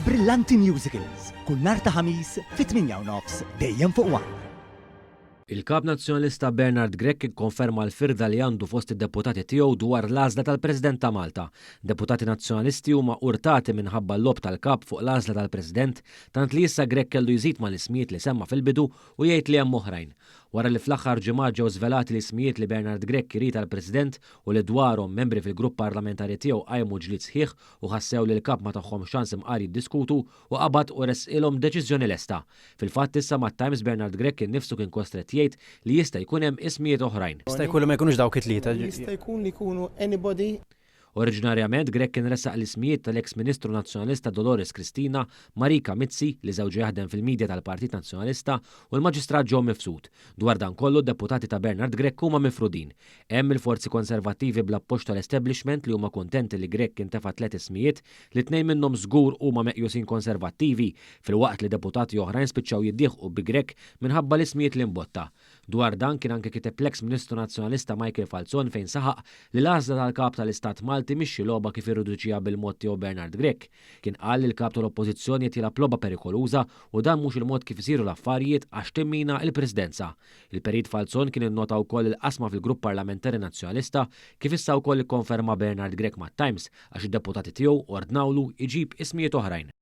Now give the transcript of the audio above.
Brillanti Musicals, kull nhar ta' Ħamis fit-8:30 dejjem fuq One. Il-Kap Nazzjonalista Bernard Grech ikkonferma l-firda li għandu fost id-deputati tiegħu dwar l-għażla tal-President ta' Malta. Deputati Nazzjonalisti huma urtati minħabba l-logħob tal-Kap fuq l-għażla tal-President, tant li issa Grech kellu jżid mal-ismijiet li semma fil-bidu u jgħid li hemm oħrajn. Wara li fl-aħħar ġimgħat ġew żvelati l-ismijiet li Bernard Grech irid għall-President u li dwarhom membri fil-grupp parlamentari tiegħu qajmu ġlied sħiħ u ħassew li l-Kap ma tagħhomx ċans imqar jiddiskutu u qabad u ressqilhom deċiżjoni lesta. Fil-fatt issa mat-Times Bernard Grech innifsu kien kostrett jgħid li jista' jkun hemm ismijiet oħrajn. Jista' jkun li ma jkunux dawk it-tlieta. Jista' jkun li jkunu anybody. Oriġinarjament Grech kien ressaq l-ismijiet tal-eks Ministru Nazzjonalista Dolores Cristina, Marika Mizzi, li żewġha jaħdem fil-media tal-Partit Nazzjonalista, u l-Maġistrat Joe Mifsud. Dwar dan kollu d-deputati ta' Bernard Grech huma mifrudin. Hemm il-forzi konservattivi bl-appoġġ tal-establishment li huma kuntenti li Grech kien tefa' tliet ismijiet li tnejn minnhom żgur huma meqjusin konservattivi, filwaqt li deputati oħrajn spiċċaw jiddieħqu bi Grech minħabba l-ismijiet li mbotta. Dwar dan kien anke kiteb l-eks Ministru Nazzjonalista Michael Falzon fejn saħaq li l-għażla tal-Kap tal-Istat Malti mhix xi logħba kif irriduċieha bil-mod tiegħu Bernard Grech. Kien qal li l-Kap tal-Oppożizzjoni qed jilgħab logħba perikoluża u dan mhux il-mod kif isiru l-affarjiet għax timmina l-Presidenza. Il-Perit Falzon kien innota wkoll il-qasma fil-Grupp Parlamentari Nazzjonalista kif issa wkoll ikkonferma Bernard Grech mat-Times għax id-deputati tiegħu ordnawlu jġib ismijiet oħrajn.